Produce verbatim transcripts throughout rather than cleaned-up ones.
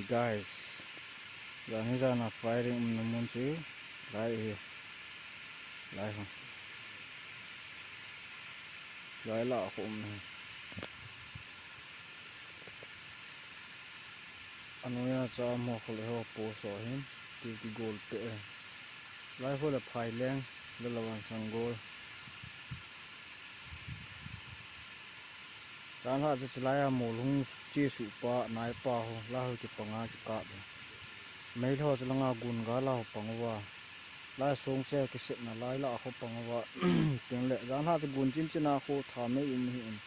Guys, jan hi jan a firing umna mun chu lai hi, lai ho, lai lah a khu um hi. Anoiya chu amaho kho le ho post ho hin, ti kigol pe e. Lai ho le Phaileng, le Lawan Sanggol. Janlhah chu chulai a mol hung chesuh pa, naipa ho, lai ho kipanga kikap e. Meilhei ho chu langa gun gal a ho pang uva. Lai song che kisetna lai lah a ho pang uva. Tin le, janlhah chu gun chin chin a khu tha mei um hi in.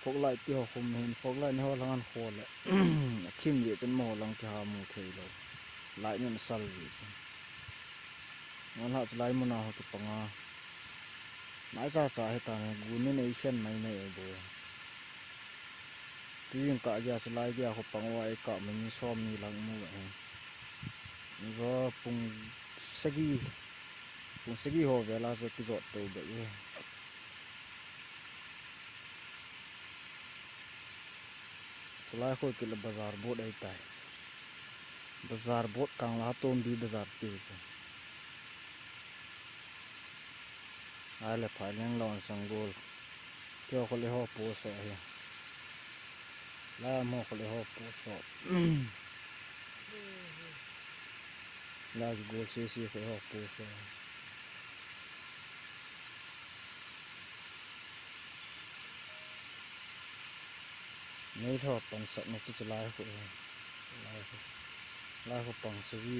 Fog light ti ho khum hin, fog light ni ho lang an kho le. A thim ve chun mo lang kiha mu thei lou. Light nin sal ve chun. Janlhah chulai mun a ho kipanga. Nai cha cha hi ta ne, gun nin ei khen mai mai e bo. Tujing kah gei a chulai gei a ho pang uva ei kap mai mi som ni lang mu e. Ni bo pung sagi, pung sagi ho vel a chu kijot tou be e. Chulai khu kile bazar board ahitai. Bazar board kang la Tombi bazar ti chu. Ai le Phaileng Lawan Sanggol. Keiho kho le ho post ho hi. Lai amaho kho le ho post ho. Lai kigol sese kho ho post ho. Meilhei ho pangsatna chu chulai khu, lai khu, lai khu pangsa ji.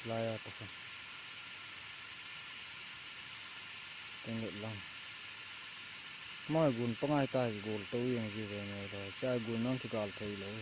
Lai a ta khu. Tin le lang. Mai gun pangai ta hi gol tou jeng ji ve mai lou. Chai gun nang kigal thei lou.